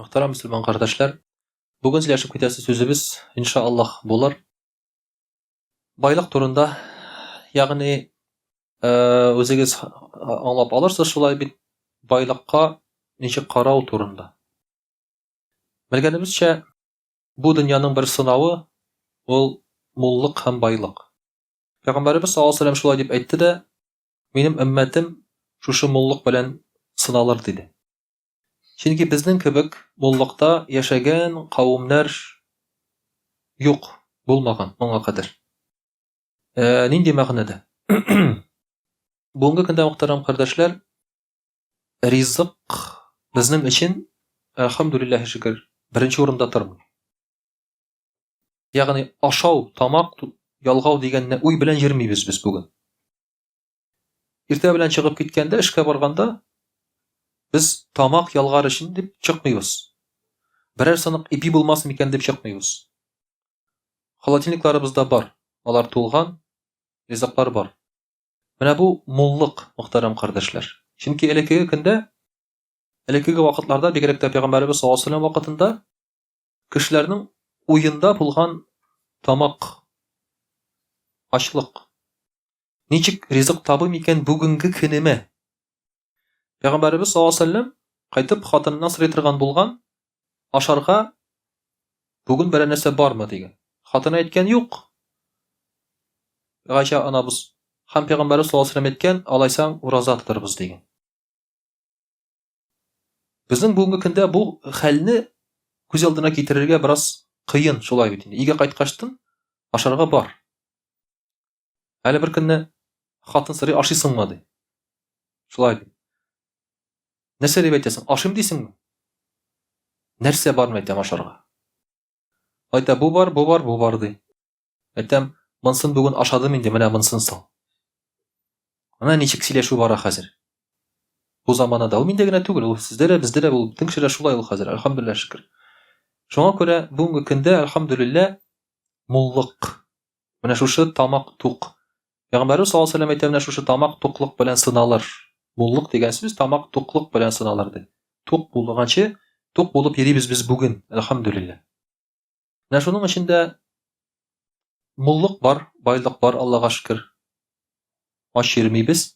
Мөхтәрәм мөселман кардәшләр, бүген сөйләшеп китәсе сүзебез, иншааллаһ, булыр байлык турында, ягъни үзегез аңлап алырсыз шулай бит, байлыкка ничек карау турында. Белгәнебезчә, бу дөньяның бер сынавы ул муллык һәм байлык. Пәйгамбәребез саллаллаһу алейһи ва сәлләм шулай дип әйтте дә, минем өммәтем шушы муллык белән сыналыр диде. Чөнки безнең кебек муллыкта яшәгән кавемнәр юк, булмаган моңа кадәр. Ә, нинди мәгънәдә? Бүгенге көндә, мөхтәрәм кардәшләр, ризык безнең өчен, әлхәмдүлилләһи шөкер, беренче урында тормый. Ягъни ашау, тамак ялгау дигән уй белән йөрмибез без бүген. Иртә белән чыгып киткәндә, эшкә барганда, без тамак ялгар өчен дип чыкмыйбыз. Берәр сынык ипи булмас микән дип чыкмыйбыз. Холодильникларыбызда бар, алар тулган, ризыклар бар. Менә бу муллык, мөхтәрәм кардәшләр. Чөнки элеккеге көндә, элеккеге вакытларда, бигрәк тә пәйгамбәребез саллаллаһу алейһи вәсәлләм вакытында кешеләрнең уенда булган тамак ачлык. Ничек ризык табыйм икән бүгенге көнемә? Пәйгамбәребез саллаллаһу алейһи вәсәлләм кайтып хатыныннан сорый торган булган, ашарга бүген берәр нәрсә бармы дигән. Хатыны әйткән, юк. Гайшә анабыз һәм пәйгамбәребез саллаллаһу алейһи вәсәлләм әйткән, алайсаң ураза тотарбыз дигән. Безнең бүгенге көндә бу хәлне күз алдына китерергә бераз кыен, шулай бит инде. Өйгә кайткачтын ашарга бар. Әле бер көнне хатын сорый, ашыйсыңмы ди. Шулай ди. Нәрсә дип әйтәсең? Ашыйм дисеңме? Нәрсә бармы әйтәм ашарга? Әйтә, бу бар, бу бар, бу бар ди. Әйтәм, монсын бүген ашадым инде, менә монсын сал. Менә ничек сөйләшү бара хәзер. Бу заманада ул миндә генә түгел, ул сездә дә, бездә дә, ул бөтен кешедә шулай ул хәзер, әлхәмдүлилләһ шөкер. Шуңа күрә бүгенге көндә, әлхәмдүлилләһ, муллык. Менә шушы тамак тук. Пәйгамбәребез саллаллаһу алейһи ва сәлләм әйтә, менә шушы тамак туклык белән сыналыр. Муллык дигән сүз тамак туклык белән сыналыр ди. Тук булганчы, тук булып йөрибез без бүген, әлхәмдүлилләһ. Менә шуның өчен дә муллык бар, байлык бар, Аллага шөкер. Ач йөрмибез.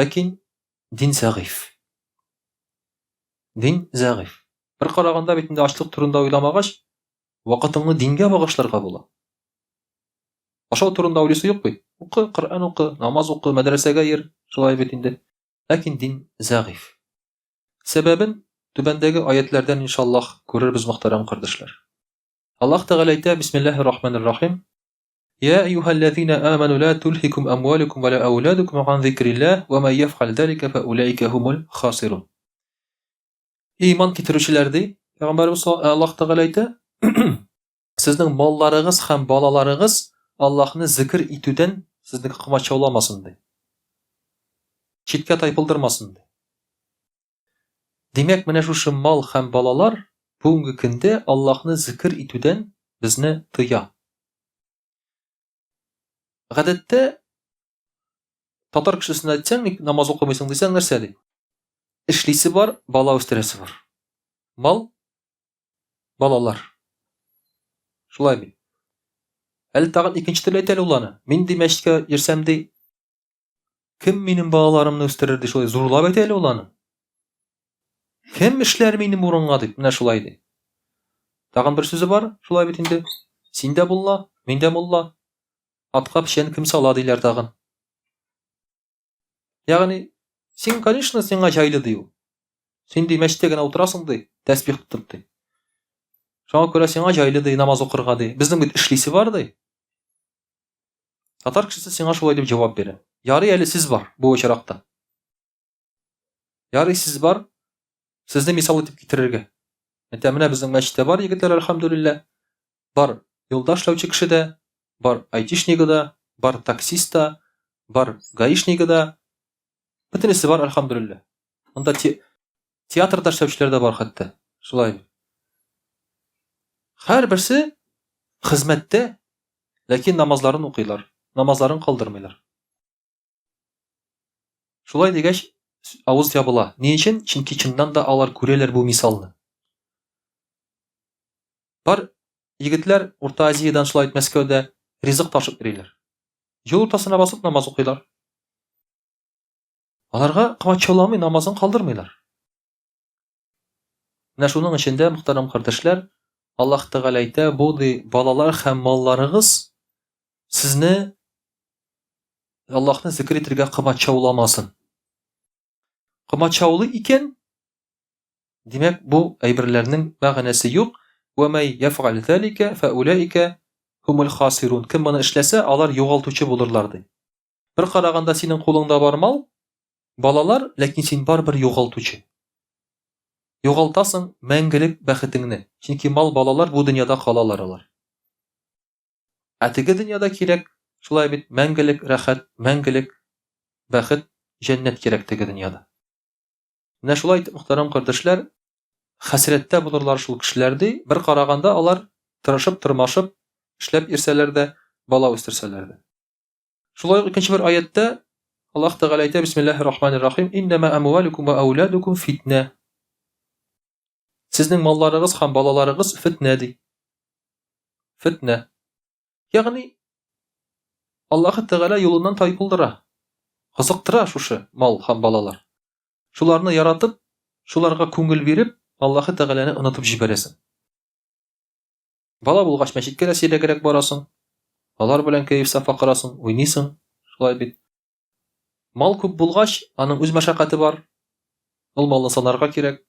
Ләкин дин зәгыйф. Дин зәгыйф. Бер караганда бит инде ачлык турында уйламагач, Вакытыңны дингә багышларга була. Ашау турында уйлыйсы юк бит. Укы, Коръән укы, намаз укы, мәдрәсәгә йөр, шулай бит инде. Ләкин дин зәгыйф. Сәбәбен түбәндәге аятьләрдән иншаллаһ күрербез, мөхтәрәм кардәшләр. Аллаһ Тәгалә әйтә, Бисмиллаһир рахманир рахим. Я әйюһәлләзина аману ла тулһикум амвалукум ва ла ауладукум ган зикриллаһ ва ман яфгал залика фа улаика хумул хасирун. Иман китерүчеләр ди, Пәйгамбәребез Аллаһ Тәгалә әйтә, сезнең малларыгыз һәм балаларыгыз Аллаһны зикр итүдән сезне комачауламасын ди. Читкә тайпылдырмасын ди. Димәк, менә шушы мал һәм балалар бүгенге көндә Аллаһны зикр итүдән безне тыя. Гадәттә татар кешесенә әйтсәң, ник намаз укымыйсың дисәң, нәрсә ди? Эшлисе бар, бала үстерәсе бар. Мал, балалар. Шулай бит. Әле тагын икенче төрле әйтә ул аны. Мин ди мәчеткә йөрсәм ди, кем минем балаларымны үстерер ди, шулай зурлап әйтә әле ул аны. Кем эшләр минем урынга дип, менә шулай ди. Тагын бер сүзе бар, шулай бит инде. Син дә мулла, мин дә мулла. Атка печән кем сала диләр тагын. Ягъни, син, конечно, сиңа җайлы ди ул. Син ди мәчеттә генә утырасың ди, тәсбих тотып ди. Шуңа күрә сиңа җайлы ди намаз укырга ди. Безнең бит эшлисе бар ди. Татар кешесе сиңа шулай дип җавап бирә. Ярый әле сез бар бу очракта. Ярый сез бар, сезне мисал итеп китерергә. Әйтә, менә безнең мәчеттә бар егетләр, әлхәмдүлилләһ. Бар юлда эшләүче кеше дә, бар айтишнигы да, бар таксист та, бар гаишнигы да. Бөтенесе бар, әлхәмдүлилләһ. Монда те театрда эшләүчеләр дә бар хәтта. Шулай. Һәрберсе хезмәттә, ләкин намазларын укыйлар, намазларын калдырмыйлар. Шулай дигәч, авыз ябыла. Ни өчен? Чөнки чыннан да алар күрәләр бу мисалны. Бар егетләр Урта Азиядән шулай Мәскәүдә ризык ташып йөриләр. Юл уртасына басып намаз укыйлар. Аларга комачауламый намазын калдырмыйлар. Менә шуның өчен дә, мөхтәрәм кардәшләр, Аллаһ Тәгалә әйтә, бу ди балалар һәм малларыгыз сезне Аллаһны зикр итәргә комачауламасын. Комачаулый икән, димәк, бу әйберләрнең мәгънәсе юк. Ва май яфгал залика фаулаика хумул хасирун. Кем моны эшләсә, алар югалтучы булырлар ди. Бер караганда синең кулыңда бар мал, балалар, ләкин син барыбер югалтучы. Югалтасың мәңгелек бәхетеңне. Чөнки мал, балалар бу дөньяда калалар алар. Ә теге дөньяда кирәк, шулай бит, мәңгелек рәхәт, мәңгелек бәхет, җәннәт кирәк теге дөньяда. Менә шулай итеп, мөхтәрәм кардәшләр, хәсрәттә булырлар шул кешеләр ди. Бер караганда алар тырышып, тырмашып, эшләп йөрсәләр дә, бала үстерсәләр дә. Шулай ук икенче бер аятьтә Аллаһ Тәгалә әйтә, Бисмиллаһир рахманир рахим, Иннәмә әмвалукум ва әүладукум фитнә. Сезнең малларыгыз һәм балаларыгыз фитнә ди. Фитнә. Ягъни Аллаһ Тәгалә юлыннан тайпылдыра. Кызыктыра шушы мал һәм балалар. Шуларны яратып, шуларга күңел биреп, Аллаһ Тәгаләне онытып җибәрәсең. Бала булгач, мәчеткә дә сирәгрәк барасың. Алар белән кәеф-сафа корасың, уйныйсың. Шулай бит. Мал күп булгач, аның үз мәшәкате бар. Ул малны санарга кирәк.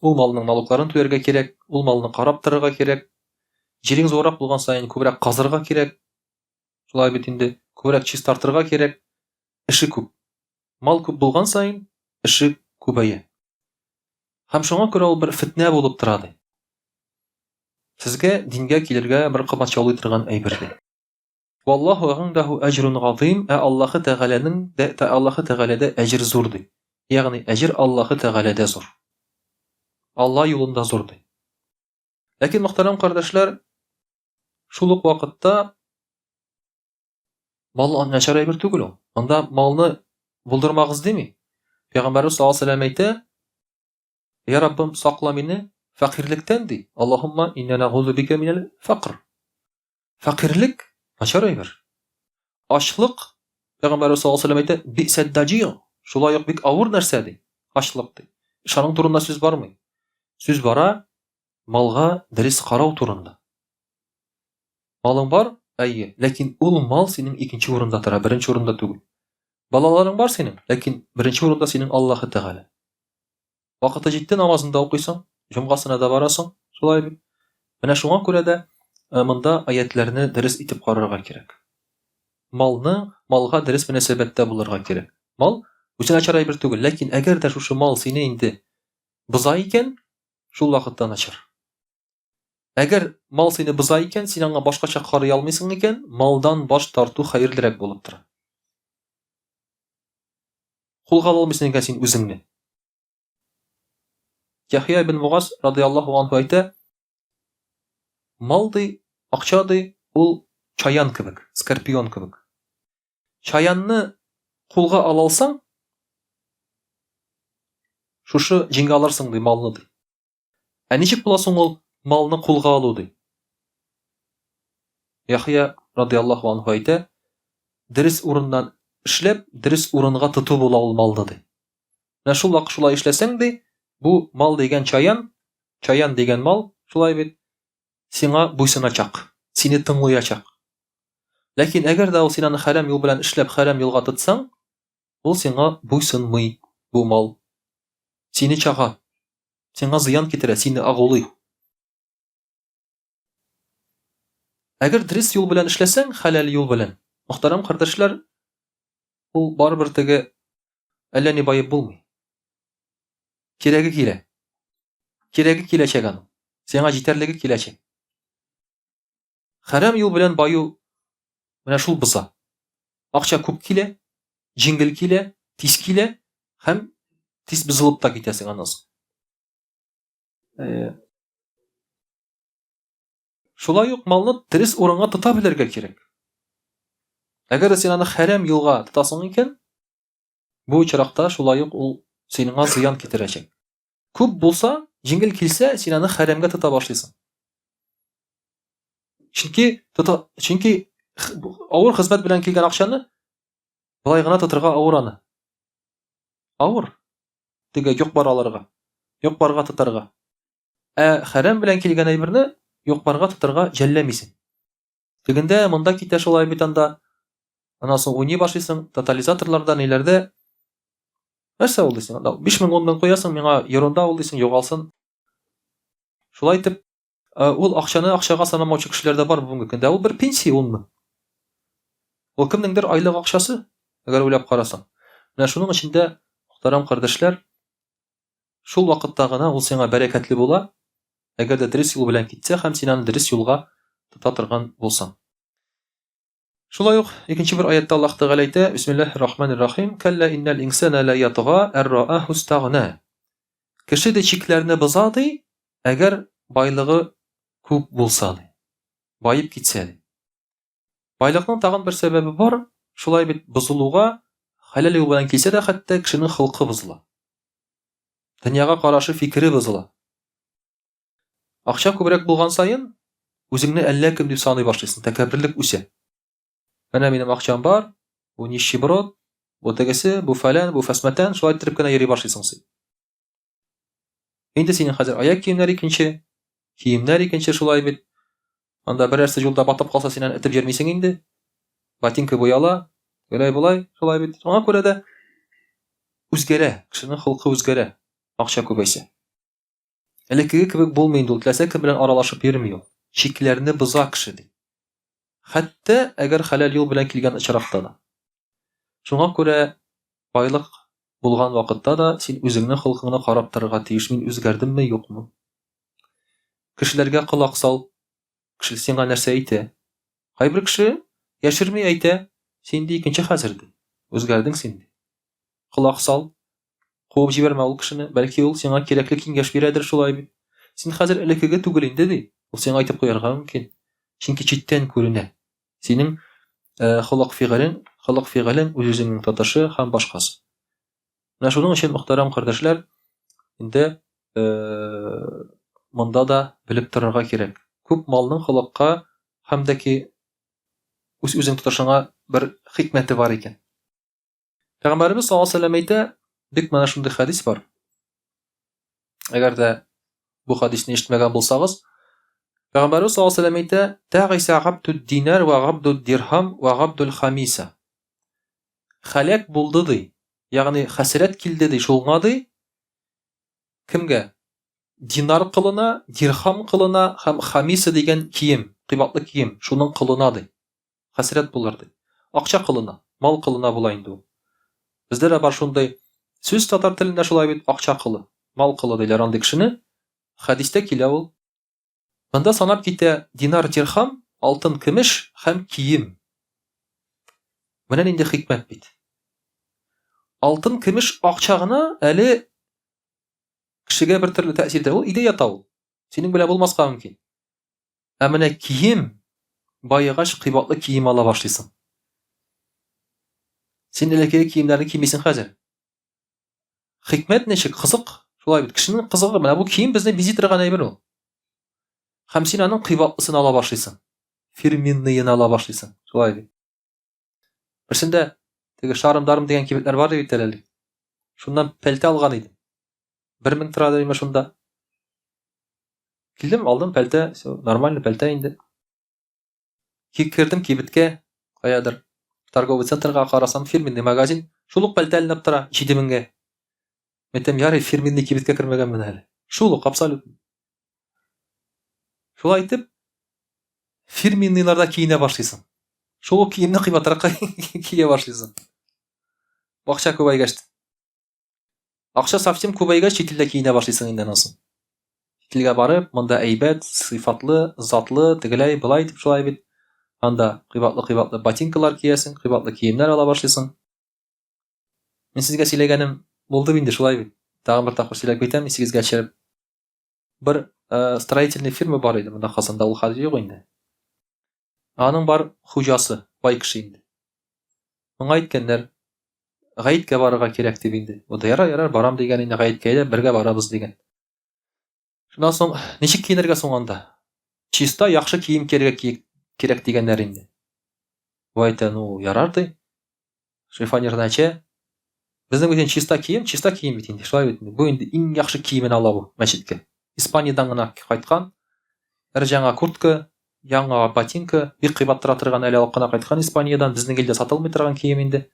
Ул малның налогларын түләргә кирәк, ул малны карап торырга кирәк. Җирең зуррак булган саен күбрәк казырга кирәк. Шулай бит инде, күбрәк чистартырга кирәк. Эше күп. Мал күп булган саен, эше күбәя. Һәм шуңа күрә ул бер фетнә булып тора, ди. Сезгә дингә килергә бер комачаулый торган әйбер, ди. Валлаһу гындәһу әҗрун газыйм, ә Аллаһы Тәгаләнең дә Аллаһы Тәгаләдә әҗер зур, ди. Ягъни әҗер Аллаһы Тәгаләдә зур. Алла юлында зур, ди. Ләкин, мөхтәрәм кардәшләр, шул ук вакытта мал начар әйбер түгел ул. Монда малны булдырмагыз дими. Пәйгамбәрбез саллаллаһу алейһи ва сәлләм әйтә, Я Раббым, сакла мине фәкыйрьлектән, ди. Аллаһумма инна нагузу бика минәл факр. Фәкыйрьлек начар әйбер. Ачлык, Пәйгамбәрбез саллаллаһу алейһи ва сәлләм әйтә, би'сәд даҗи, шулай ук бик авыр нәрсә, ди. Ачлык ди. Шаның турында сүз бармый. Сүз бара малга дөрес карау турында. Малың бар, әйе, ләкин ул мал синең икенче урында тора, беренче урында түгел. Балаларың бар синең, ләкин беренче урында синең Аллаһы Тәгалә. Вакыты җитте, намазын да укыйсың, җомгасына да барасың, шулай бит. Менә шуңа күрә дә э, монда аятләрне дөрес итеп карарга кирәк. Малны, малга дөрес мөнәсәбәттә булырга кирәк. Мал үзе начар әйбер түгел, ләкин әгәр дә шушы мал сине инде боза икән, шул вакытта начар. Әгәр мал сине боза икән, син аңа башкача карый алмыйсың икән, малдан баш тарту хәерлерәк булып тора. Кулга ала алмыйсың икән син үзеңне. Яхья ибн Мугаз радияллаһу анһу әйтә, мал ди, акча ди, ул чаян кебек, скорпион кебек. Чаянны кулга ала алсаң, шушы җиңә алырсың ди малны ди. Ә ничек була соң ул малны кулга алу ди? Яхья радияллаһу анһу әйтә, дөрес урыннан эшләп, дөрес урынга тоту була ул малны ди. Менә шул вакыт шулай эшләсәң ди, бу мал дигән чаян, чаян дигән мал, шулай бит, сиңа буйсыначак, сине тыңлыячак. Ләкин әгәр дә ул син аны хәрам юл белән эшләп, хәрам юлга тотсаң, ул сиңа буйсынмый бу мал. Сине чага. Сиңа зыян китерә, сине агулый. Әгәр дөрес юл белән эшләсәң, хәләл юл белән, мөхтәрәм кардәшләр, ул барыбер теге әллә ни баеп булмый. Кирәге килә. Кирәге киләчәк аның. Сиңа җитәрлеге киләчәк. Хәрам юл белән баю менә шул боза. Акча күп килә, җиңел килә, тиз килә һәм тиз бозылып та китәсең аннан соң. Э, шулай ук малны дөрес урынга тота белергә кирәк. Әгәр дә син аны хәрам юлга тотасың икән, бу очракта шулай ук ул сиңа зыян китерәчәк. Күп булса, Җиңел килсә, син аны хәрәмгә тота башлыйсың. Чөнки тота, чөнки авыр хезмәт белән килгән акчаны болай гына тотырга авыр аны. Авыр. Теге юк бар алырга. Юк барга тотарга. Ә хәрәм белән килгән әйберне юк барга тотарга жәлләмисең. Тегендә, монда китә шулай бит анда. Аннан соң уйный башлыйсың, тотализаторларда, ниләрдә. Нәрсә ул дисең? Анда 5000 10 мең куясың, миңа ерунда ул дисең, югалсын. Шулай итеп, э, ул акчаны акчага санамаучы кешеләр дә бар бүгенге көндә. Ул бер пенсия 10 мең. Ул кемнеңдер айлык акчасы, әгәр уйлап карасаң. Менә шуның өчен дә, мөхтәрәм кардәшләр, шул вакытта гына ул сиңа бәрәкәтле була, әгәр дә дөрес юл белән китсә һәм син аны дөрес юлга тота торган булсаң. Шулай ук икенче бер аятта Аллаһ Тәгалә әйтә, Бисмиллаһир рахманир рахим, Кәллә иннәл инсана ла ятга ар рааху истагна. Кеше дә чикләрне боза ди, әгәр байлыгы күп булса ди. Баеп китсә ди. Байлыкның тагын бер сәбәбе бар, шулай бит бозылуга хәләл юл белән килсә дә хәтта кешенең холкы бозыла. Дөньяга карашы, фикере бозыла. Акча күбрәк булган саен, үзеңне әллә кем дип саный башлыйсың, тәкәбберлек үсә. Менә минем акчам бар, бу нищеброд, бу тегесе, бу фәлән, бу фәсмәтән, шулай иттереп кенә йөри башлыйсың син. Инде синең хәзер аяк киемнәр икенче, киемнәр икенче шулай бит. Анда берәрсе юлда батып калса, син аны этеп йөрмисең инде. Ботинка буяла, болай болай, шулай бит. Шуңа күрә дә үзгәрә, кешенең холкы үзгәрә, акча күбәйсә. Элеккеге кебек булмый инде ул, теләсә кем белән аралашып йөрми ул. Чикләрне боза кеше, ди. Хәтта әгәр хәләл юл белән килгән очракта да. Шуңа күрә байлык булган вакытта да син үзеңнең холкыңны карап торырга тиеш, мин үзгәрдемме, юкмы? Кешеләргә колак сал, кеше сиңа нәрсә әйтә. Кайбер кеше яшерми әйтә, син ди икенче хәзер ди, үзгәрдең син ди. Колак сал, Куып җибәрмә ул кешене, бәлки ул сиңа кирәкле киңәш бирәдер, шулай бит. Син хәзер элеккеге түгел инде, ди. Ул сиңа әйтеп куярга мөмкин. Чөнки читтән күренә. Синең э, холык-фигылең, холык-фигылең, үз-үзеңнең тотышы һәм башкасы. Менә шуның өчен, мөхтәрәм кардәшләр, инде э, монда да белеп торырга кирәк. Күп малның холыкка һәм дә ки үз-үзең тотышыңа бер хикмәте бар икән. Пәйгамбәребез саллаллаһу алейһи вәсәлләм әйтә, бик менә шундый хәдис бар. Әгәр дә бу хәдисне ишетмәгән булсагыз, Пәйгамбәребез саллаллаһу алейһи вәсәлләм әйтә, "Тәгыйсә габдуд динар ва габдуд дирһам ва габдул хамиса". Хәләк булды ди, ягъни хәсрәт килде ди, шуңа ди, кемгә? Динар кылына, дирхам кылына һәм хамиса дигән кием, кыйбатлы кием, шуның кылына ди. Хәсрәт булыр, ди. Акча кылына, мал кылына була инде ул. Бездә дә бар шундый сүз татар телендә шулай бит, акча кылы, мал кылы диләр андый кешене. Хәдистә килә ул. Монда санап китә динар, дирхам, алтын, көмеш һәм кием. Менә нинди хикмәт бит. Алтын, көмеш акча гына әле кешегә бер төрле тәэсир итә. Ул өйдә ята ул. Синең белән булмаска мөмкин. Ә менә кием, баегач кыйбатлы кием ала башлыйсың. Син элеккеге киемнәрне кимисең хәзер. Хикмәт ничек? Кызык. Шулай бит. Кешенең кызыгы. Менә бу кием безне бизи торган әйбер ул. Һәм син аның кыйбатлысын ала башлыйсың. Фирменныйын ала башлыйсың. Шулай бит. Берсендә теге шарым-дарым дигән кибетләр бар бит әле. Шуннан пәлтә алган идем. 1000 тора димме шунда. Килдем, алдым пәлтә, все, нормально пәлтә инде. Кердем кибеткә, каядыр, торговый центрга карасам, фирменный магазин, шул ук пәлтә эленеп тора, 7000-гә. Әйтәм, ярый, фирменный кибеткә кермәгәнмен әле. Шул ук, абсолютно. Шулай итеп, фирменныйларда киенә башлыйсың. Шул ук киемне кыйбатракка кия башлыйсың. Акча күбәйгәч. Акча совсем күбәйгәч, чит илдә киенә башлыйсың инде аннан соң. Чит илгә барып, монда әйбәт, сыйфатлы, затлы, тегеләй, болай дип шулай бит. Анда кыйбатлы-кыйбатлы ботинкалар киясең, кыйбатлы киемнәр ала башлыйсың. Мин сезгә сөйләгәнем булды инде шулай бит. Тагын бер тапкыр сөйләп китәм, исегезгә төшереп. Бер э, строительный фирма бар иде монда Казанда, ул хәзер юк инде. Аның бар хуҗасы, бай кеше инде. Моңа әйткәннәр, гаеткә барырга кирәк дип инде. Бу да ярар, ярар, барам дигән инде гаеткә әйдә, бергә барабыз дигән. Шуннан соң ничек киенергә соң анда? Чиста, яхшы кием кияргә кирәк дигәннәр инде. Бу әйтә, ну, ярар ди. Шифонерны әчә. Безнең бит чиста кием, чиста кием бит инде, шулай бит инде. Бу инде иң яхшы киемен ала бу мәчеткә. Испаниядән генә кайткан. Бер яңа куртка, яңа ботинка, бик кыйбат тора торган әле алып кына кайткан Испаниядән, безнең илдә сатылмый торган кием инде.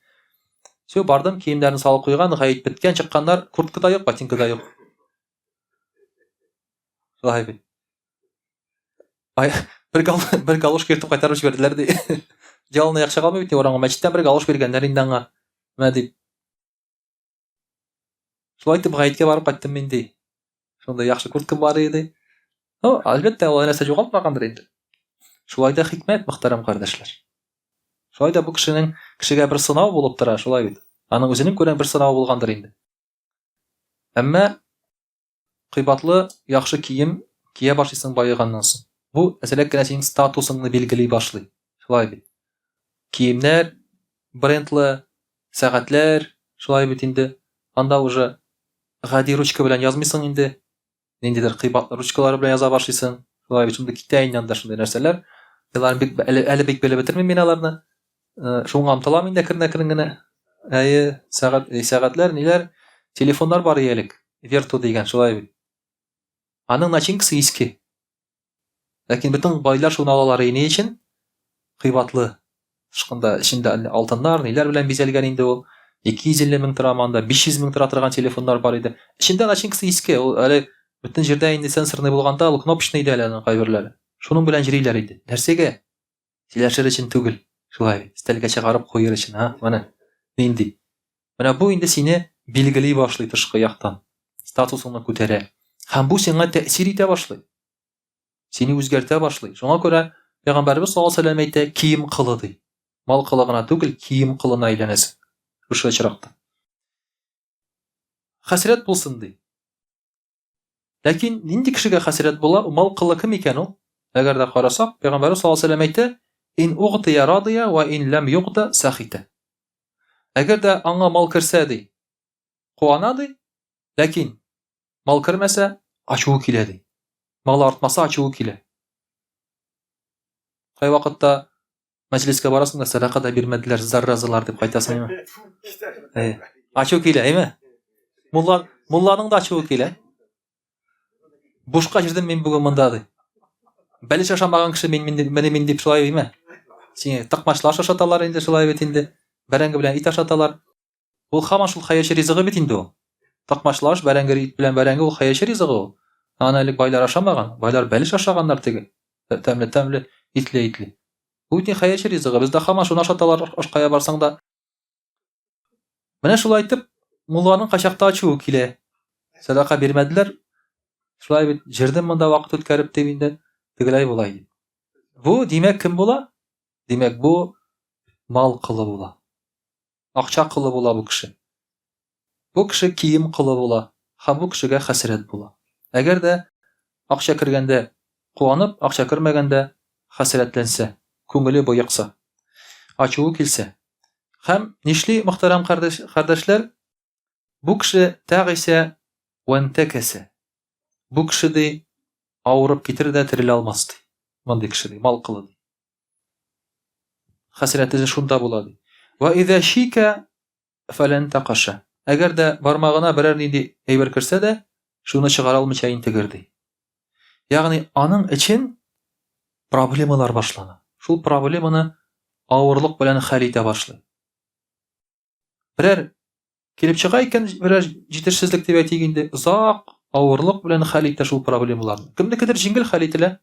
Все, бардым, киемнәрне салып куйган, гает беткән, чыкканнар, куртка да юк, ботинка да юк. Шулай бит. Ай, бер гал, бер галош кертеп кайтарып җибәрделәр ди. Җалны яхшы калмый бит урамга. Мәчеттән бер галош биргәннәр инде аңа. Менә дип. Шулай итеп гаеткә барып кайттым мин ди. Шунда яхшы курткам бар иде. Ну, әлбәттә, ул нәрсә югалтмагандыр инде. Шулай да хикмәт, мөхтәрәм кардәшләр. Шулай да бу кешенең кешегә бер сынау булып тора, шулай бит. Аның үзенең күрән бер сынавы булгандыр инде. Әмма кыйбатлы, яхшы кием кия башлыйсың баеганнан соң. Бу әзрәк кенә синең статусыңны билгели башлый. Шулай бит. Киемнәр брендлы, сәгатьләр, шулай бит инде. Анда уже гади ручка белән язмыйсың инде. Ниндидер кыйбатлы ручкалар белән яза башлыйсың. Шулай бит, шунда китә инде анда шундый нәрсәләр. Аларны бик әле, әле бик белеп бетермим мин аларны. Э, шуңа омтылам инде әкрен-әкрен генә. Әйе, сәгать, э, сәгатьләр, ниләр, телефоннар бар элек. Верту дигән, шулай бит. Аның начинкасы иске. Ләкин бөтен байлар шуны алалар ни өчен? Кыйбатлы. Тышкында эчендә алтыннар, ниләр белән бизәлгән инде ул. 250 мең тора анда, 500 мең тора торган телефоннар бар иде. Эчендә начинкасы иске, ул әле бөтен җирдә инде сенсорный булганда, ул кнопочный иде әле аның кайберләре. Шуның белән йөриләр иде. Нәрсәгә? Сөйләшер өчен түгел. Шулай, өстәлгә чыгарып куер өчен, а? Менә нинди. Менә бу инде сине билгели башлый тышкы яктан. Статусыңны күтәрә. Һәм бу сиңа тәэсир итә башлый. Сине үзгәртә башлый. Шуңа күрә Пәйгамбәребез саллаллаһу алейһи вәсәлләм әйтә, кием кылы ди. Мал кылы гына түгел, кием кылына әйләнәсең. Шушы очракта. Хәсрәт булсын ди. Ләкин нинди кешегә хәсрәт була? Мал кылы кем икән ул? Әгәр дә карасак, Пәйгамбәребез саллаллаһу алейһи вәсәлләм әйтә, ин угтия радия ва ин ләм югта сахита. Әгәр дә аңа мал керсә ди, куана ди, ләкин мал кермәсә, ачуы килә ди. Мал артмаса, ачуы килә. Кайвакытта Мәҗлескә барасың да сәдака да бирмәделәр, заразалар дип кайтасың, әйме? Әйе. Ачу килә, әйме? Мулла, мулланың да ачуы килә. Бушка җирдем мин бүген монда ди. Бәлеш ашамаган кеше мин мин мене мин дип шулай әйме? Сине тыкмачлар ашаталар инде шулай бит инде. Бәрәңге белән ит ашаталар. Ул һаман шул хәерче ризыгы бит инде ул. Токмачлы аш, бәрәңге ит белән бәрәңге ул хәерче ризыгы ул. Аны элек байлар ашамаган, байлар бәлеш ашаганнар теге. Тәмле-тәмле, итле-итле. Бу бит хәерче ризыгы. Бездә һаман шуны ашаталар, ашкая барсаң да. Менә шулай итеп, мулланың кайчакта ачуы килә. Сәдака бирмәделәр. Шулай бит, җырдым монда вакыт үткәреп дип инде, тегеләй болай дип. Бу, димәк, кем була? Димәк, бу мал колы була. Акча колы була бу кеше. Бу кеше кием колы була һәм бу кешегә хәсрәт була. Әгәр дә акча кергәндә куанып, акча кермәгәндә хәсрәтләнсә, күңеле боекса, ачуы килсә. Һәм нишли, мөхтәрәм кардәш, кардәшләр? Бу кеше тәгыйсә вәнтәкәсә. Бу кеше ди авырып китер дә терелә алмас ди. Мондый кеше ди, мал колы ди. Хәсрәте шунда була ди. Ва иза шика фәлән тақаша. Әгәр дә бармагына берәр нинди әйбер керсә дә, шуны чыгара алмыйча интегер ди. Ягъни аның өчен проблемалар башлана. Шул проблеманы авырлык белән хәл итә башлый. Берәр килеп чыга икән, берәр җитешсезлек дип әйтик инде, озак авырлык белән хәл итә шул проблемаларны. Кемнекедер җиңел хәл ителә.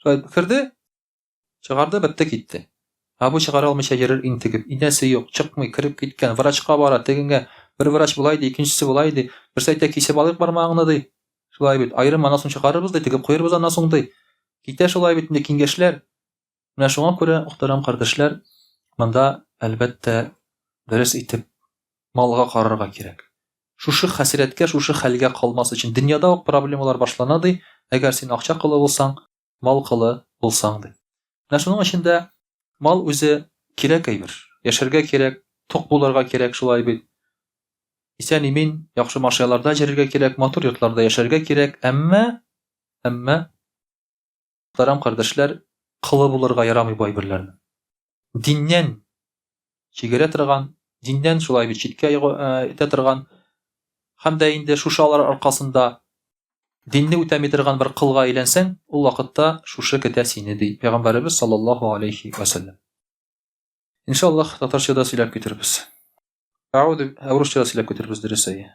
Шулай керде, чыгарды, бетте, китте. Ә бу чыгара алмыйча йөрер интегеп. Инәсе юк, чыкмый, кереп киткән, врачка бара, тегеңә бер врач болай ди, икенчесе болай ди. Берсе әйтә, кисеп алыйк бармагыңны ди. Шулай бит, аерым аннан соң чыгарырбыз ди, тегеп куербыз аннан соң ди. Китә шулай бит инде киңәшләр. Менә шуңа күрә, мөхтәрәм кардәшләр, монда, әлбәттә, дөрес итеп малга карарга кирәк. Шушы хәсрәткә, шушы хәлгә калмас өчен дөньяда ук проблемалар башлана ди, әгәр син акча колы булсаң, мал колы булсаң ди. Менә шуның өчен дә мал үзе кирәк әйбер. Яшәргә кирәк, тук булырга кирәк, шулай бит. Исән-имин, яхшы машиналарда йөрергә кирәк, матур йортларда яшәргә кирәк, әмма. Әмма, мөхтәрәм кардәшләр, колы булырга ярамый бу әйберләрнең. Диннән чигерә торган, диннән шулай бит читкә итә торган һәм дә инде шушы алар аркасында динне үтәми торган бер кылга әйләнсәң, ул вакытта шушы көтә сине, ди Пәйгамбәребез саллаллаһу алейхи ва сәлләм. Иншаллаһ, татарча да сөйләп китербез. Әүдү, русча да сөйләп китербез, дөрес әйе.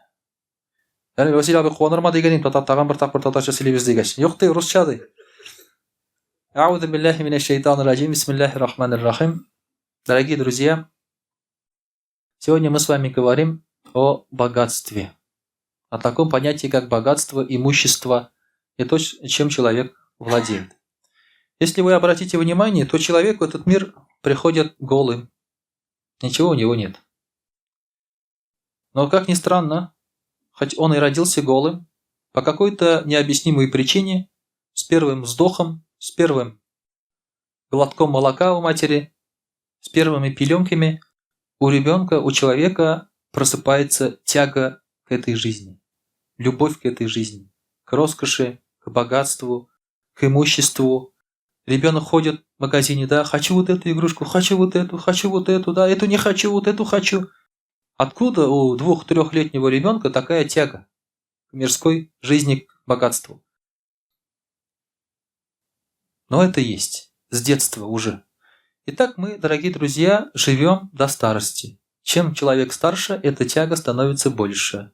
Әле Василий абый куанырма дигән идем, татар тагын бер тапкыр татарча сөйлибез дигәч. Юк ди, русча ди. Әүдү билләһи минәш шайтанир раҗим. Бисмиллаһир рахманир рахим. Дорогие друзья, сегодня мы с вами говорим о богатстве. О таком понятии, как богатство, имущество и то, чем человек владеет. Если вы обратите внимание, то человек в этот мир приходит голым. Ничего у него нет. Но, как ни странно, хоть он и родился голым, по какой-то необъяснимой причине, с первым вздохом, с первым глотком молока у матери, с первыми пеленками, у ребенка, у человека просыпается тяга к этой жизни, любовь к этой жизни, к роскоши, к богатству, к имуществу. Ребенок ходит в магазине, да, хочу вот эту игрушку, хочу вот эту, хочу вот эту, да, эту не хочу, вот эту хочу. Откуда у двух-трехлетнего ребенка такая тяга к мирской жизни, к богатству? Но это есть с детства уже. Итак, мы, дорогие друзья, живем до старости. Чем человек старше, эта тяга становится больше.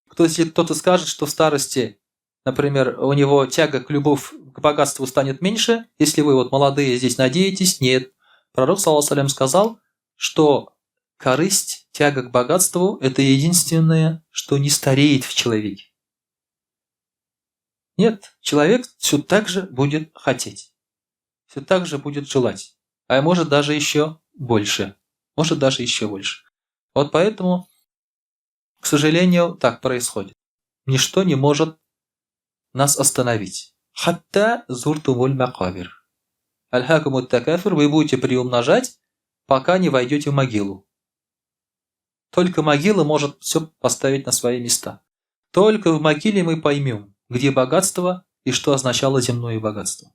Кто, если кто-то скажет, что в старости, например, у него тяга к любовь к богатству станет меньше, если вы вот молодые здесь надеетесь, нет. Пророк, саллаллаху сказал, что корысть, тяга к богатству – это единственное, что не стареет в человеке. Нет, человек все так же будет хотеть, все так же будет желать, а может даже еще больше, может даже еще больше. Вот поэтому, к сожалению, так происходит. Ничто не может нас остановить. Хатта зуртумуль макабир. Альхакумут такафир вы будете приумножать, пока не войдете в могилу. Только могила может все поставить на свои места. Только в могиле мы поймем, где богатство и что означало земное богатство.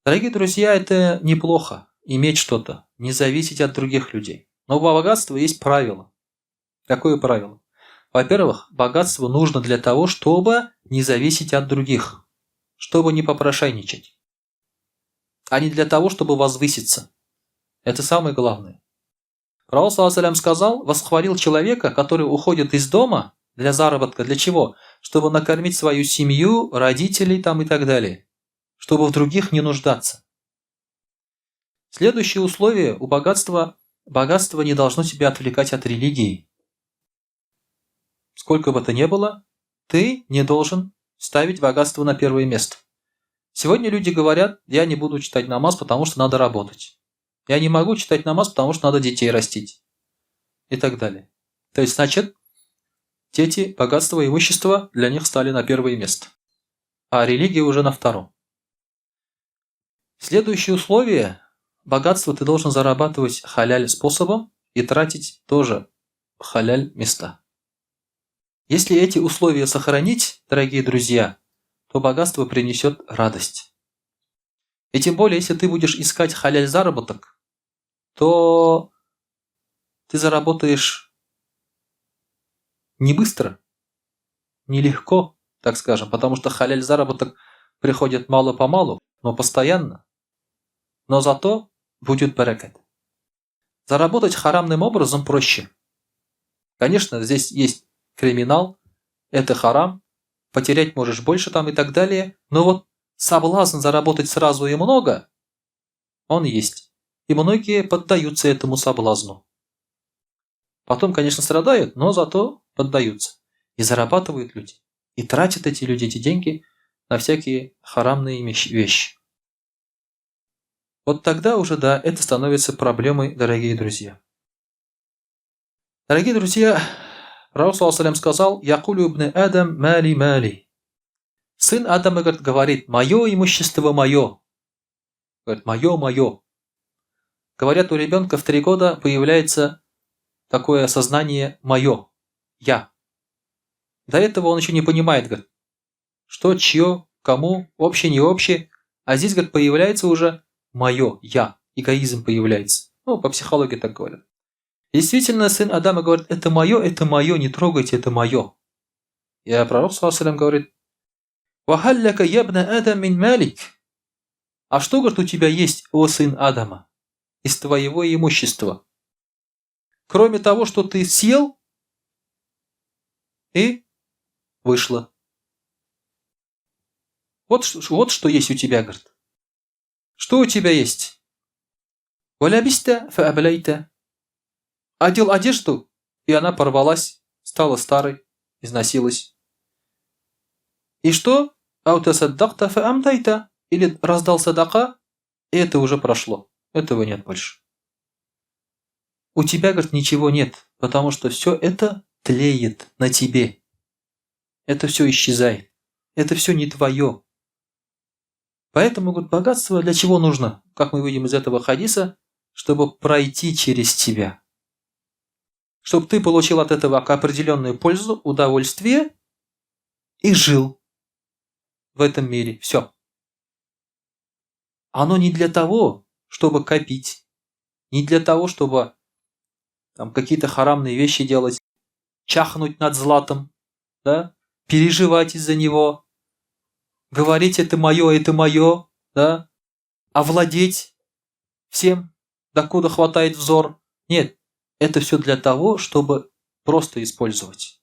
Дорогие друзья, это неплохо иметь что-то, не зависеть от других людей. Но у богатства есть правило. Какое правило? Во-первых, богатство нужно для того, чтобы не зависеть от других, чтобы не попрошайничать, а не для того, чтобы возвыситься. Это самое главное. Пророк саллаллаху сказал, восхвалил человека, который уходит из дома для заработка. Для чего? Чтобы накормить свою семью, родителей там и так далее. Чтобы в других не нуждаться. Следующее условие у богатства – богатство не должно тебя отвлекать от религии. Сколько бы то ни было, ты не должен ставить богатство на первое место. Сегодня люди говорят, я не буду читать намаз, потому что надо работать. Я не могу читать намаз, потому что надо детей растить. И так далее. То есть, значит, дети, богатство, имущество для них стали на первое место. А религия уже на втором. Следующее условие. Богатство ты должен зарабатывать халяль способом и тратить тоже халяль места. Если эти условия сохранить, дорогие друзья, то богатство принесет радость. И тем более, если ты будешь искать халяль заработок, то ты заработаешь не быстро, нелегко, так скажем, потому что халяль заработок приходит мало-помалу, но постоянно. Но зато будет баракат. Заработать харамным образом проще. Конечно, здесь есть криминал, это харам, потерять можешь больше там и так далее, но вот соблазн заработать сразу и много, он есть. И многие поддаются этому соблазну. Потом, конечно, страдают, но зато поддаются. И зарабатывают люди. И тратят эти люди эти деньги на всякие харамные вещи. Вот тогда уже, да, это становится проблемой, дорогие друзья. Дорогие друзья, Пророк саллаллаху сказал, «Якулю ибн Адам мали мали». Сын Адама, говорит, говорит, мое имущество мое. Говорит, мое, мое. Говорят, у ребенка в 3 года появляется такое осознание мое, я. До этого он еще не понимает, говорит, что, чье, Кому, общее, не общее. А здесь, говорит, появляется уже мое, я. Эгоизм появляется. Ну, по психологии так говорят. Действительно, сын Адама говорит, это мое, не трогайте, это мое. И пророк, саллаллаху говорит, وهل لك يا ابن آدم من مالك. А что, говорит, у тебя есть, о сын Адама, из твоего имущества? Кроме того, что ты съел и вышло. Вот что есть у тебя, говорит. Что у тебя есть? ولبست فأبليت. Одел одежду, и она порвалась, стала старой, износилась. И что? أو تصدقت فأمضيت. Или раздал садака, и это уже прошло. Этого нет больше. У тебя, говорит, ничего нет, потому что все это тлеет на тебе. Это все исчезает. Это все не твое. Поэтому, говорит, богатство для чего нужно? Как мы видим из этого хадиса, чтобы пройти через тебя. Чтобы ты получил от этого определенную пользу, удовольствие и жил в этом мире. Все. Оно не для того, чтобы копить, не для того, чтобы там какие-то харамные вещи делать, чахнуть над златом, да, переживать из-за него, говорить это мое, да, овладеть всем, докуда хватает взор. Нет, это все для того, чтобы просто использовать.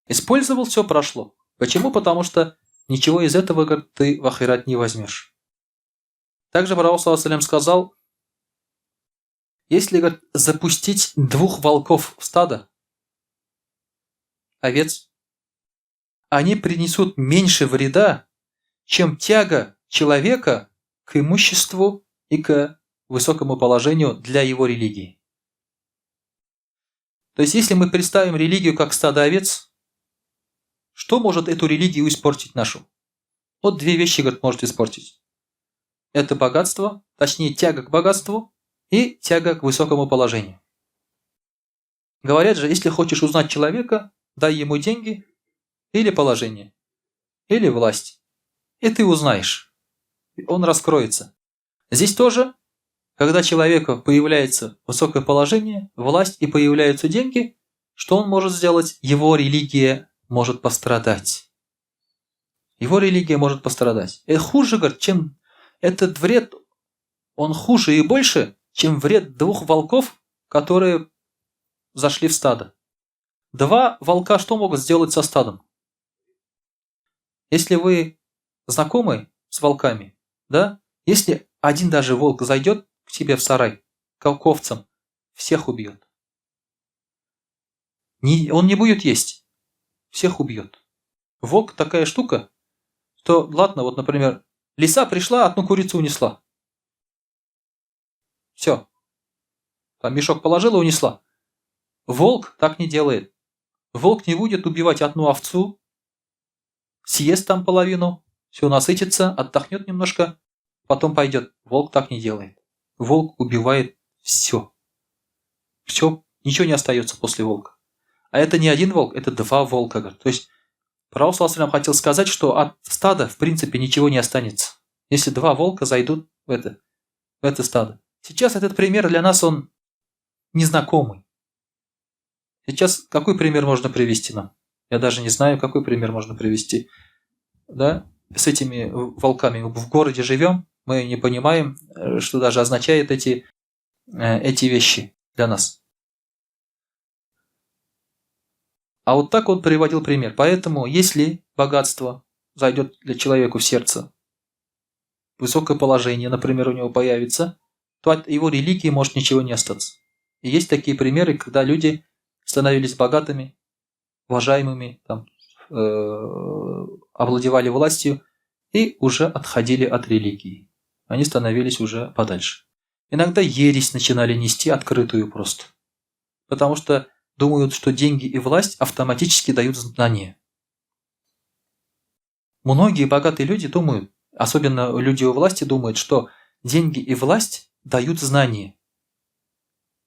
Использовал, все прошло. Почему? Потому что ничего из этого, говорит, ты в ахират не возьмешь. Также Пророк صلى الله сказал, если, говорит, запустить двух волков в стадо, овец, они принесут меньше вреда, чем тяга человека к имуществу и к высокому положению для его религии. То есть, если мы представим религию как стадо овец, что может эту религию испортить нашу? Вот две вещи, говорит, может испортить. Это богатство, точнее тяга к богатству и тяга к высокому положению. Говорят же, если хочешь узнать человека, дай ему деньги или положение, или власть. И ты узнаешь. Он раскроется. Здесь тоже, когда человеку появляется высокое положение, власть и появляются деньги, что он может сделать? Его религия может пострадать. Его религия может пострадать. Это хуже, говорит, чем этот вред, он хуже и больше, чем вред двух волков, которые зашли в стадо. Два волка что могут сделать со стадом? Если вы знакомы с волками, да, если один даже волк зайдет к тебе в сарай, к овцам, всех убьет. Не, он не будет есть, всех убьет. Волк такая штука, что, ладно, вот, например, лиса пришла, одну курицу унесла. Все. Там мешок положила, унесла. Волк так не делает. Волк не будет убивать одну овцу, съест там половину, все насытится, отдохнет немножко, потом пойдет. Волк так не делает. Волк убивает все. Все, ничего не остается после волка. А это не один волк, это два волка. То есть Пророк صلى الله хотел сказать, что от стада в принципе ничего не останется, если два волка зайдут в это стадо. Сейчас этот пример для нас он незнакомый. Сейчас какой пример можно привести нам? Я даже не знаю, какой пример можно привести. Да? С этими волками в городе живем, мы не понимаем, что даже означает эти вещи для нас. А вот так он приводил пример. Поэтому, если богатство зайдет для человека в сердце, высокое положение, например, у него появится, то от его религии может ничего не остаться. И есть такие примеры, когда люди становились богатыми, уважаемыми, там, овладевали властью и уже отходили от религии. Они становились уже подальше. Иногда ересь начинали нести открытую просто. Потому что думают, что деньги и власть автоматически дают знания. Многие богатые люди думают, особенно люди у власти думают, что деньги и власть дают знания.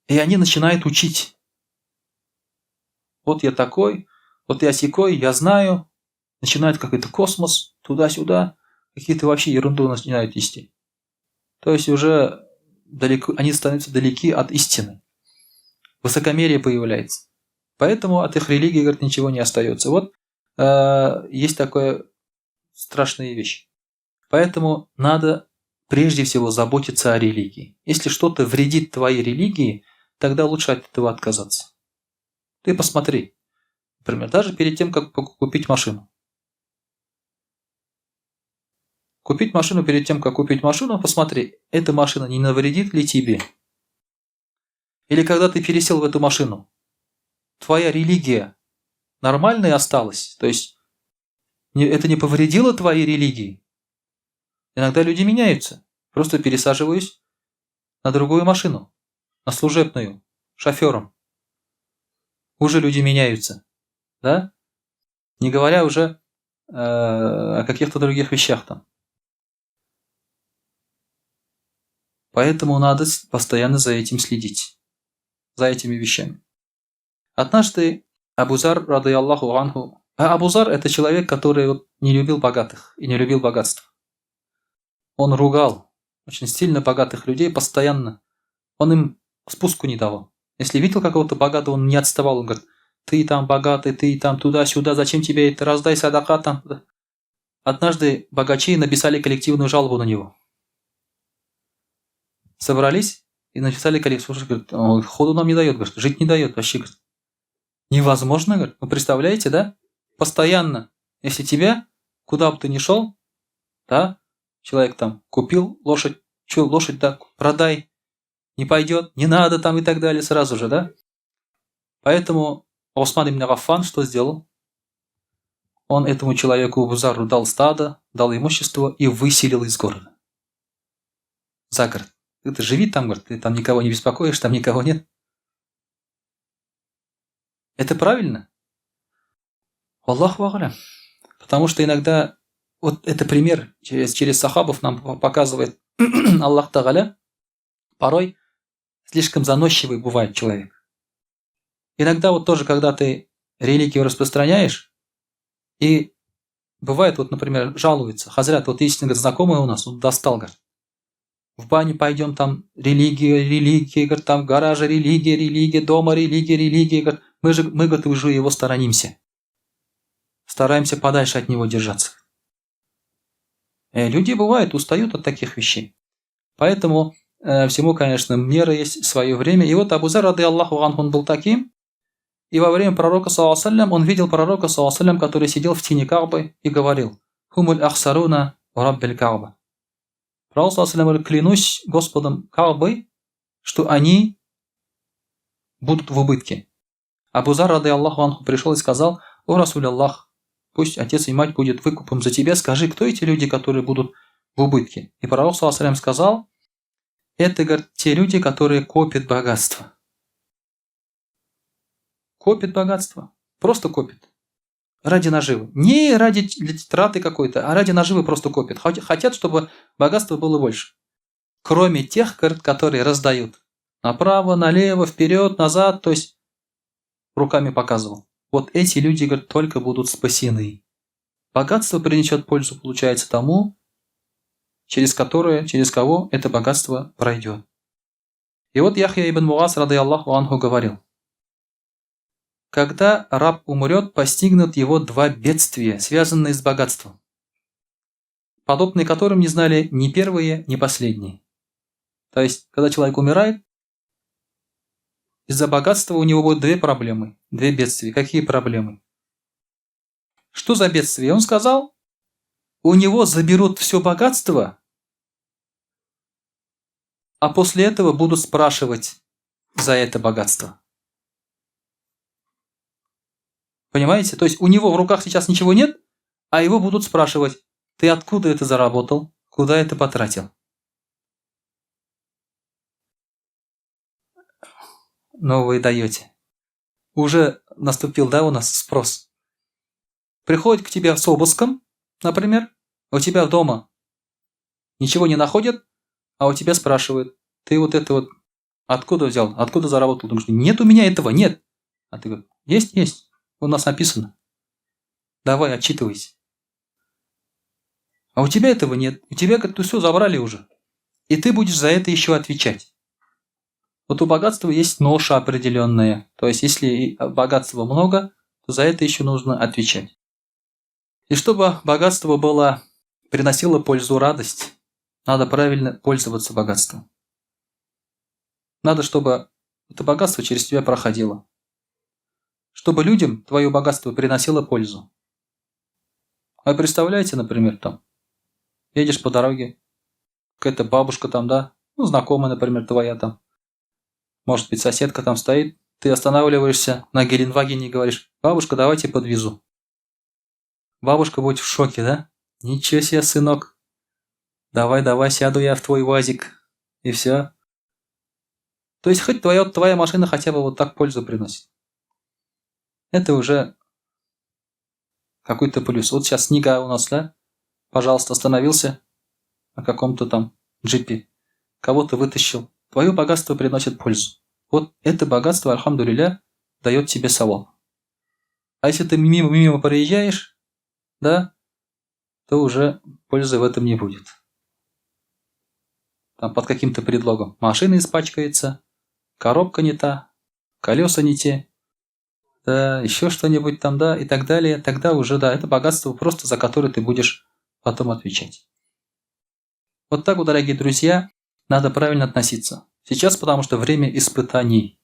И они начинают учить. Вот я такой, вот я сякой, я знаю. Начинает какой-то космос. туда-сюда, какие-то вообще ерунду начинают нести. То есть уже далеко, они становятся далеки от истины. Высокомерие появляется. Поэтому от их религии, говорит, ничего не остается. Вот есть такая страшная вещь. Поэтому надо прежде всего заботиться о религии. Если что-то вредит твоей религии, тогда лучше от этого отказаться. Ты посмотри, например, даже перед тем, как купить машину. Купить машину перед тем, как купить машину, посмотри, эта машина не навредит ли тебе? Или когда ты пересел в эту машину, твоя религия нормальной осталась? То есть это не повредило твоей религии? Иногда люди меняются. Просто пересаживаюсь на другую машину, на служебную, шофером. Уже люди меняются, да? Не говоря уже о каких-то других вещах там. Поэтому надо постоянно за этим следить, за этими вещами. Однажды Абузар, рады Аллаху анху, а Абузар – это человек, который вот не любил богатых и не любил богатство. Он ругал очень сильно богатых людей постоянно. Он им спуску не давал. Если видел какого-то богатого, он не отставал. Он говорит, ты там богатый, ты там туда-сюда, зачем тебе это, раздай садака там. Однажды богачи написали коллективную жалобу на него. Собрались и написали коллективную. Слушай, говорит, он ходу нам не дает, говорит, жить не дает вообще. Говорит. Невозможно, говорит. Вы представляете, да? Постоянно, если тебя, куда бы ты ни шел, да, человек там купил лошадь, что лошадь, да, продай, не пойдет, не надо там и так далее сразу же, да? Поэтому Осман ибн Аффан что сделал? Он этому человеку Бузару дал стадо, дал имущество и выселил из города. За город. Ты живи там, говорит, ты там никого не беспокоишь, там никого нет. Это правильно? Аллаху а'лям. Потому что иногда, вот это пример через сахабов нам показывает Аллах Тагаля, порой слишком заносчивый бывает человек. Иногда вот тоже, когда ты религию распространяешь, и бывает, вот, например, жалуются, хазрят, вот есть, говорит, знакомый у нас, он достал, говорит, в баню пойдем, там религия, религия, говорит, там в гараже религия, религия, дома религия, религия, говорит, мы, говорит, уже его сторонимся. Стараемся подальше от него держаться. Люди, бывает, устают от таких вещей. Поэтому всему, конечно, мера есть, свое время. И вот Абу Зар, рады Аллаху анху, он был таким. И во время пророка, саллаллаху алейхи ва саллям, он видел пророка, саллаллаху алейхи ва саллям, который сидел в тени Каабы и говорил: «Хумуль ахсаруна раббиль Кааба». Пророк, саллаллаху алейхи ва саллям, говорит: клянусь Господом Каабы, что они будут в убытке. Абу Зар, рады Аллаху анху, пришел и сказал: «О Расуль Аллах, пусть отец и мать будет выкупом за тебя, скажи, кто эти люди, которые будут в убытке?» И пророк, саллаллаху алейхи ва саллям, сказал: это, говорит, те люди, которые копят богатство. Копят богатство. Просто копят. Ради наживы. Не ради траты какой-то, а ради наживы просто копят. Хотят, чтобы богатство было больше. Кроме тех, говорит, которые раздают. Направо, налево, вперед, назад. То есть руками показывал. Вот эти люди, говорит, только будут спасены. Богатство принесет пользу, получается, тому, через которое, через кого это богатство пройдет. И вот Яхья ибн Муаз, рады Аллаху анху, говорил: когда раб умрет, постигнут его два бедствия, связанные с богатством, подобные которым не знали ни первые, ни последние. То есть, когда человек умирает, из-за богатства у него будут две проблемы, две бедствия. Какие проблемы? Что за бедствие? Он сказал, у него заберут все богатство, а после этого будут спрашивать за это богатство. Понимаете? То есть у него в руках сейчас ничего нет, а его будут спрашивать: ты откуда это заработал, куда это потратил? Но вы даете. Уже наступил, да, у нас спрос. Приходит к тебе с обыском, например, у тебя дома ничего не находят, а у тебя спрашивают: ты вот это вот откуда взял, откуда заработал? Ты говоришь: нет у меня этого, нет. А ты говоришь: есть, есть, у нас написано. Давай, отчитывайся. А у тебя этого нет. У тебя, говорит, все забрали уже. И ты будешь за это еще отвечать. Вот у богатства есть ноша определенная. То есть, если богатства много, то за это еще нужно отвечать. И чтобы богатство было, приносило пользу, радость, надо правильно пользоваться богатством. Надо, чтобы это богатство через тебя проходило. Чтобы людям твое богатство приносило пользу. А представляете, например, там, едешь по дороге, какая-то бабушка там, да, ну, знакомая, например, твоя там, может быть, соседка там стоит, ты останавливаешься на Геленвагене и говоришь: «Бабушка, давайте подвезу». Бабушка будет в шоке, да? Ничего себе, сынок. Давай, давай, сяду я в твой вазик. И все. То есть хоть твоя машина хотя бы вот так пользу приносит. Это уже какой-то плюс. Вот сейчас снега у нас, да? Пожалуйста, остановился на каком-то там джипе. Кого-то вытащил. Твое богатство приносит пользу. Вот это богатство, الحمد لله, дает тебе саваб. А если ты мимо проезжаешь, да, то уже пользы в этом не будет. Там под каким-то предлогом. Машина испачкается, коробка не та, колеса не те, да, еще что-нибудь там, да, и так далее. Тогда уже, да, это богатство просто, за которое ты будешь потом отвечать. Вот так вот, дорогие друзья, надо правильно относиться. Сейчас, потому что время испытаний.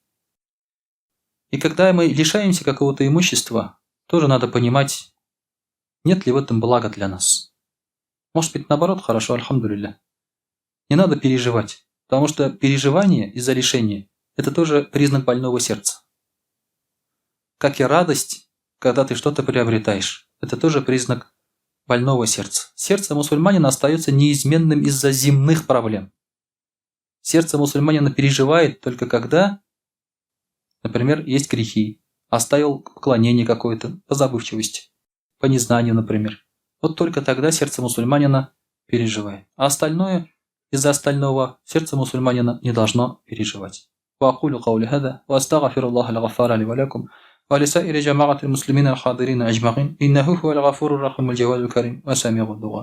И когда мы лишаемся какого-то имущества, тоже надо понимать, нет ли в этом блага для нас. Может быть, наоборот, хорошо, الحمد لله. Не надо переживать, потому что переживание из-за лишения – это тоже признак больного сердца. Как и радость, когда ты что-то приобретаешь, это тоже признак больного сердца. Сердце мусульманина остается неизменным из-за земных проблем. Сердце мусульманина переживает, только когда, например, есть грехи, оставил поклонение какое-то по забывчивости, по незнанию, например. Вот только тогда сердце мусульманина переживает. А остальное, из-за остального, сердце мусульманина не должно переживать. وأقول قولي هذا وأستغفر الله الغفار لي ولكم ولسائر جماعة المسلمين الحاضرين أجمعين إنه هو الغفور الرحيم الجواد الكريم وسميع الدعاء.